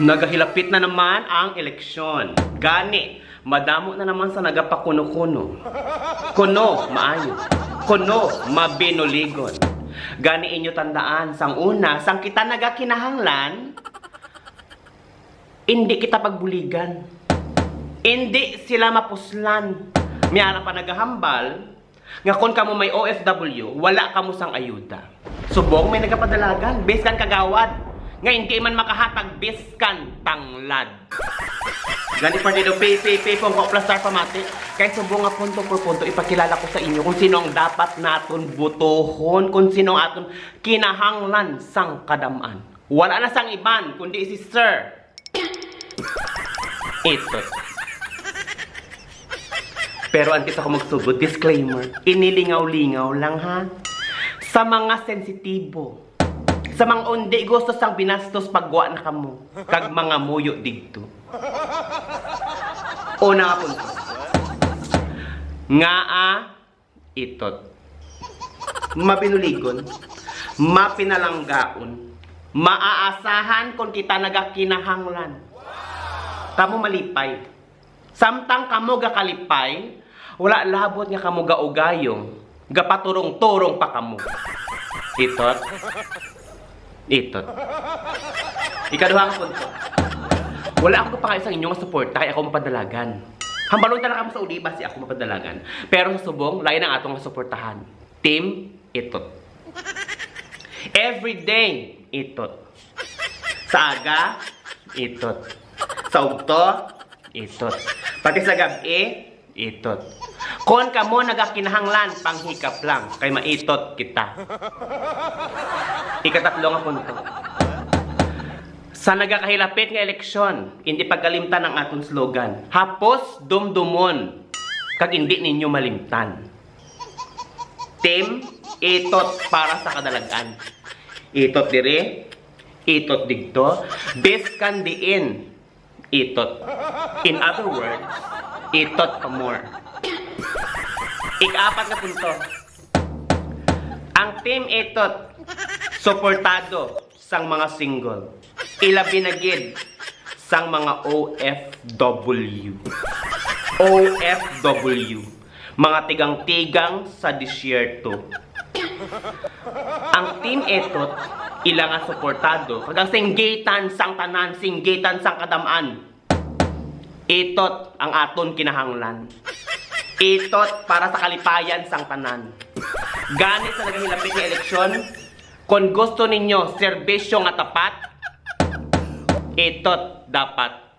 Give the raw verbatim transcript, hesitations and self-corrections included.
Nagahilapit na naman ang eleksyon. Gani, madamo na naman sa nagapakuno-kuno. Kuno, maayo. Kuno, mabinuligon. Gani inyo tandaan, sang una, sang kita nagakinahanglan, indi kita pagbuligan. Indi sila mapuslan. May ara pa nagahambal nga kon kamo may O F W, wala kamo sang ayuda. Subong may nagapadalagan, biskan kagawad, nga indi man makahatag biskan tanglad. Gani, Partido P P P, Pungko Plastar Pamati, kay subong nga punto por punto ipakilala ko sa inyo kung sino ang dapat naton botohon, kung sino ang aton kinahanglan sang kadam-an. Wala na sang iban kundi si Sir Itot. Pero antes ako magsugod, disclaimer, inilingaw-lingaw lang, ha. Sa mga sensitibo, sa mga undi gusto sang binastos, pagwa na kamo kag mga muyo didto. Una nga punto. Ngaa Itot. Mabinuligon, mapinalanggaon, maaasahan kon kita nagakinahanglan. Kamo malipay. Samtang kamo gakalipay, wala labot nga kamo gaugayong, gapaturong-turong pa kamo. Itot. Itot. Ikaduha nga punto. Wala ako kapangayo sa inyo nga suporta kay ako mapadalagan. Hambalon ta lang kamo sa uli basi ako mapadalagan. Pero sa subong, lain ang atong suportahan. Team Itot. Everyday, Itot. Sa aga, Itot. Sa ugto, Itot. Pati sa gab-i, Itot. Kon kamo nagakinahanglan, panghikap lang, kay maitot kita. Ikatatlo nga punto. Sa nagakahilapit nga eleksyon, indi pagkalimtan ang aton slogan, "Hapos dumdumon, kag indi ninyo malimtan." Team Itot para sa kadalagan. Itot diri, itot digto, biskan diin. Itot. In other words, itot pa more. Ikaapat nga punto. Ang Team Itot, suportado sang mga single. Ilabi na gid sang mga O F W. O F W. Mga tigang-tigang sa disyerto. Ang Team Itot, ila nga suportado, kag ang singgitan sang tanan, singgitan sang kadam-an. Itot ang aton kinahanglan. Itot para sa kalipayan sang tanan. Gani sa nagahilapit nga eleksyon, kon gusto ninyo serbisyo nga tapat, Itot dapat.